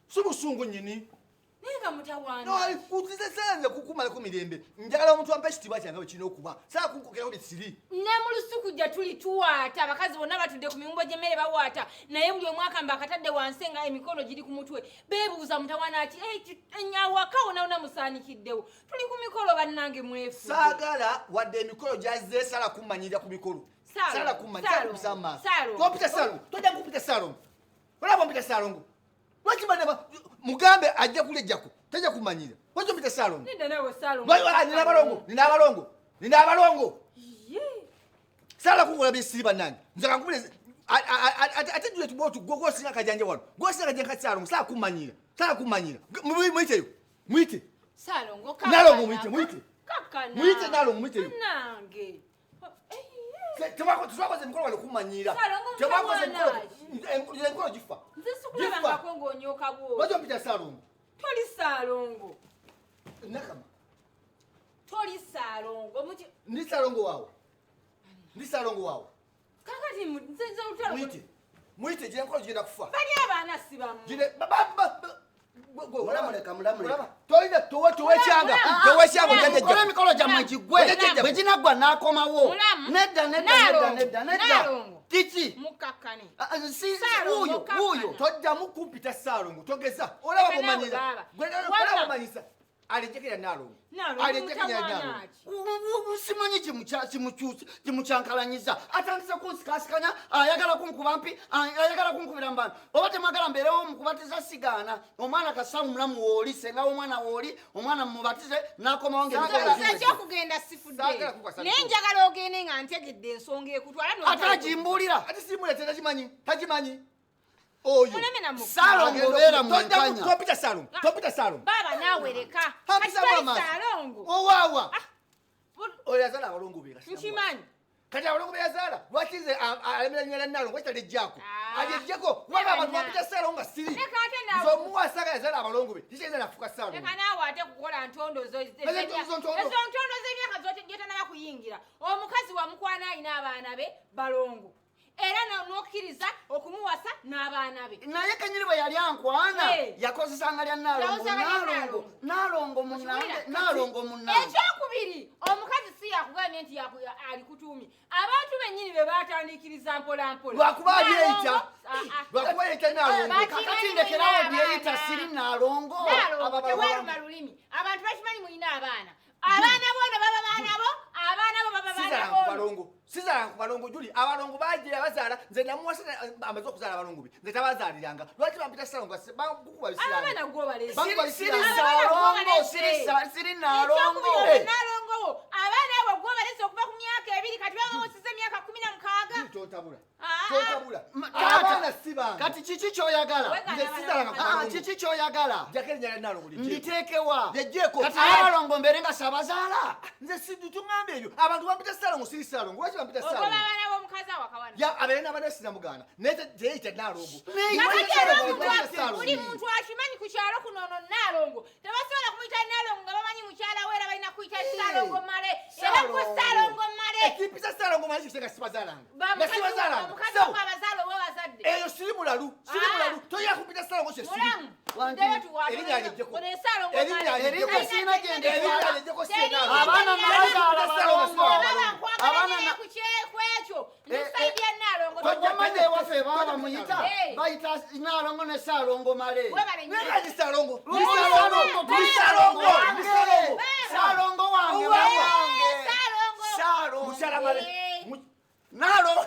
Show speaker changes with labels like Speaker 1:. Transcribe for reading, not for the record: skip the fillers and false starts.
Speaker 1: Si busungu nnyini.
Speaker 2: Naye nga mutawaana.
Speaker 1: No, nze kukumalako mirembe. Njagala omuntu ampa ekitiibwa kyange bwe kirina okuba. Saagala kunkokerako bye siri.
Speaker 2: Ne mu lusuku gye tuli tuwaata, abakazi bonna batudde ku miwumbo gy'emmere bawaata, naye buli omu akamba akatadde wansi nga emikono giri ku mutwe. Beebuuza mutawaana ki? Awaka wonna wonna musaanikiddewo. Tuli ku mikolo bannange mwefuge.
Speaker 1: Saagala wadde emikolo gyazze saala kummanyirira ku mikolo. Saala kummanyirira, saala kumpisa mu maaso.
Speaker 2: Saalongo.
Speaker 1: Tompita Saalongo, tojja kumpita Saalongo. Olaba ompita Saalongo. Lwaki bana mugambe ajja kulejjako, tajja kumanyira. Lwaki ompita Saalongo?
Speaker 2: Nedda naawe Saalongo.
Speaker 1: Nina abalongo, nina abalongo, nina abalongo.
Speaker 2: Ye.
Speaker 1: Saala kunkola byesiri bannange. Nze kankubire ate Juliet bw'otu gwe gw'osinga akajanja wano. Gw'osinga akajanja ka Saalongo, saala kumanyira. Saala kumanyira. Muyiteyo. Muyite.
Speaker 2: Saalongo,
Speaker 1: Nalongo muyite, muyite.
Speaker 2: Kakkana.
Speaker 1: Muyite Nalongo, muyiteyo.
Speaker 2: Bannange.
Speaker 1: Tetwakoze emikolo wano kumanyira.
Speaker 2: Saalongo
Speaker 1: Tetwakoze
Speaker 2: mutawaana.
Speaker 1: emikolo, emikolo gifa.
Speaker 2: Nze sikulabangako ng'onyooka bw'oti.
Speaker 1: Lwaki ompita Saalongo?
Speaker 2: Toli Saalongo.
Speaker 1: Nakama.
Speaker 2: Toli Saalongo.
Speaker 1: Ndi Saalongo waawe. Ndi Saalongo waawe.
Speaker 2: Kakati nze olutalo.
Speaker 1: Muyite. Muyite gye emikolo gigenda kufa.
Speaker 2: Bali abaana si bamu.
Speaker 1: Gine ba ba ba
Speaker 3: Mulamuleka, mulamuleka.
Speaker 1: Tolina towekyanga. Towekyanga ojja
Speaker 3: Mukole emikolo gyammwe giggwe.
Speaker 1: Jjajja.
Speaker 3: Bwe ginaggwa n'akomawo.
Speaker 2: Mulamu.
Speaker 3: Nedda, nedda, nedda,
Speaker 2: Nalongo.
Speaker 3: nedda, nedda.
Speaker 2: Nalongo.
Speaker 3: Kiki?
Speaker 2: Mukakkane.
Speaker 3: Si
Speaker 2: Saalongo,
Speaker 3: wuuyo,
Speaker 2: kakkana.
Speaker 3: wuuyo.
Speaker 1: Toddamu kumpita Saalongo togeza. Olaba
Speaker 2: Leka naawe
Speaker 1: bw'omanyira.
Speaker 2: baaba.
Speaker 1: Gwe
Speaker 2: Wabula-
Speaker 1: olaba bw'omanyisa. Alejjekera Nalongo.
Speaker 2: Nalongo,
Speaker 1: Alejjekera
Speaker 2: mutawaana
Speaker 1: Nalongo.
Speaker 2: ki?
Speaker 3: Simanyi kimukyankalanyiza. Atandise kunsikaasikanya, ayagala kunkuba mpi, ayagala kunkubira mu bantu. Oba temwagala mbeerewo mukubatiza sigaana. Omwana kasawo mulamu wooli, senga w'omwana wooli, omwana mumubatize n'akomawo ng'emikolo
Speaker 2: Nze
Speaker 3: giwedde.
Speaker 2: ekyokugenda sifudde.
Speaker 1: Saagala kukwasa
Speaker 2: Naye
Speaker 1: mikolo.
Speaker 2: njagala ogende nga ntegedde ensonga ekutwala
Speaker 3: Ate agimbuulira.
Speaker 1: Ate simuleetera takimanyi, takimanyi. Oyo.
Speaker 2: Muleme na mukulu.
Speaker 3: Saalongo obeera mwenkanya.
Speaker 1: Tompita Saalongo, tompita Saalongo.
Speaker 2: Baaba naawe leka.
Speaker 1: Hampisa
Speaker 2: Kati toli
Speaker 1: amaaso.
Speaker 2: Saalongo.
Speaker 1: Owaawa. Oyo yazaala abalongo be.
Speaker 2: Nkimanyi.
Speaker 1: Kati abalongo be yazaala, lwaki nze alemera nywera Nalongo, lwaki talijjako?
Speaker 2: Ah.
Speaker 1: Alijjeko, kubanga abantu bampita Saalongo nga siri.
Speaker 2: Leka ate naawe.
Speaker 1: Nze omuwasa nga yazaala abalongo be, kitegeeza nafuuka Saalongo.
Speaker 2: Leka naawe ate kukola ntondo zo
Speaker 1: Naye ntondo zo ntondo.
Speaker 2: Ezo ntondo z'emyaka gy'otanaba kuyingira. Omukazi wamukwana alina abaana be balongo. Era n'okkiriza okumuwasa n'abaana be.
Speaker 3: Naye kennyini bwe yali ankwana, yakozesanga lya Nalongo,
Speaker 2: Yakozesanga lya
Speaker 3: Nalongo,
Speaker 2: Nalongo.
Speaker 3: Nalongo munnange,
Speaker 2: Okiwulira?
Speaker 3: Nalongo munnange.
Speaker 2: Ekyokubiri, omukazi si yakugambye nti alikutuumye. Abantu bennyini be baatandikiriza mpola mpola.
Speaker 1: Lwakuba abyeyita.
Speaker 2: Nalongo, ah, ah.
Speaker 1: Lwakuba yeeyita Nalongo.
Speaker 2: Bakimanyi
Speaker 3: Kakati ndekerawo
Speaker 2: mulina
Speaker 3: byeyita
Speaker 2: abaana.
Speaker 3: siri Nalongo.
Speaker 2: Nalongo,
Speaker 3: Aba
Speaker 2: tewaluma lulimi. Abantu bakimanyi mulina abaana. Abaana bono baba baana bo, abaana bo baba baana
Speaker 1: Sizaala
Speaker 2: bono.
Speaker 1: ku balongo. Sizaala ku balongo, Juli. Abalongo bagira bazaala. Nze namuwasa amaze okuzaala abalongo be. Nze tabazaaliranga. Lwaki bampita Saalongo? Bankukuba bisiraani.
Speaker 2: Abaana gwe obalese.
Speaker 1: Bankuba
Speaker 3: Siri
Speaker 1: bisiraani.
Speaker 3: Saalongo, siri Nalongo.
Speaker 2: Ekyokubiri, Nalongo wo. Abaana abo gwe obalese okuva ku myaka 2, kati baba bawosezza emyaka 16.
Speaker 1: Juli, tontabula.
Speaker 2: Ah, ah.
Speaker 1: Tontabula.
Speaker 3: Taata,
Speaker 1: Abaana si bange.
Speaker 3: Kati kiki ky'oyagala?
Speaker 2: Wegana
Speaker 1: Nze sizaala
Speaker 2: abaana
Speaker 1: ku
Speaker 3: Ah,
Speaker 1: balongo.
Speaker 3: kiki ky'oyagala?
Speaker 1: Njako erinnya lya Nalongo lijjeeko.
Speaker 3: Nditeekewa.
Speaker 1: Lyejjeeko.
Speaker 3: Kati Nalongo mbeere nga sabazaala.
Speaker 1: Nze si tuŋŋamba ebyo. Abantu bampita Saalongo, siri Saalongo. Lwaki bampita
Speaker 2: Ogoba
Speaker 1: Saalongo?
Speaker 2: abaana b'omukazi awaka wano.
Speaker 1: Ya, abeere n'abaana sinamugaana. Naye teyeyita Nalongo.
Speaker 3: Naye
Speaker 2: Kakati
Speaker 3: Lwaki
Speaker 2: era
Speaker 3: Saalongo
Speaker 2: omuntu
Speaker 3: bampita Saalongo?
Speaker 2: buli muntu akimanyi ku kyalo kuno ono Nalongo. Tebasobola kumuyita Nalongo nga bamanyi mukyala we era balina kuyita Saalongo Male. Era gwe
Speaker 1: Saalongo.
Speaker 2: Saalongo Male.
Speaker 1: Ekimpisa Saalongo Male kikisega sibazaalanga.
Speaker 2: Ba
Speaker 1: Nga
Speaker 2: mukazi
Speaker 1: sibazaalanga.
Speaker 2: omukazi
Speaker 1: Sawo.
Speaker 2: wo abazaala oba abazadde.
Speaker 1: Eyo siri mulalu, siri
Speaker 2: Ah.
Speaker 1: mulalu. Toyagala kumpita Saalongo kye siri.
Speaker 2: Mulamu.
Speaker 3: Wangi.
Speaker 2: Ddeyo tuwaate.
Speaker 1: Erinnya lijjeko.
Speaker 2: Ono Saalongo
Speaker 1: Erinnya
Speaker 2: Male.
Speaker 1: lijjeko.
Speaker 3: Erinnya sirina gye nditwala.
Speaker 1: Erinnya lijjeko si Nalongo.
Speaker 3: Abaana nabazaala balongo.
Speaker 2: Baba nkwagala
Speaker 3: Abaana
Speaker 2: nnyo ku ekyo. Ndi sayidi ya Nalongo.
Speaker 3: Omanyi ewaffe baaba muyita,
Speaker 2: Eh.
Speaker 3: bayita Nalongo ne Saalongo Male.
Speaker 2: Webale nnyo.
Speaker 1: Naye nga ndi Saalongo. Ndi
Speaker 3: Ndi
Speaker 1: Saalongo.
Speaker 3: Saalongo,
Speaker 1: Ndi Saalongo. Ndi Saalongo.
Speaker 3: Saalongo wange,
Speaker 1: Owa.
Speaker 3: wange.
Speaker 2: Saalongo.
Speaker 3: Saalongo.
Speaker 1: Mukyala Male.
Speaker 2: Eh.
Speaker 3: Nalongo.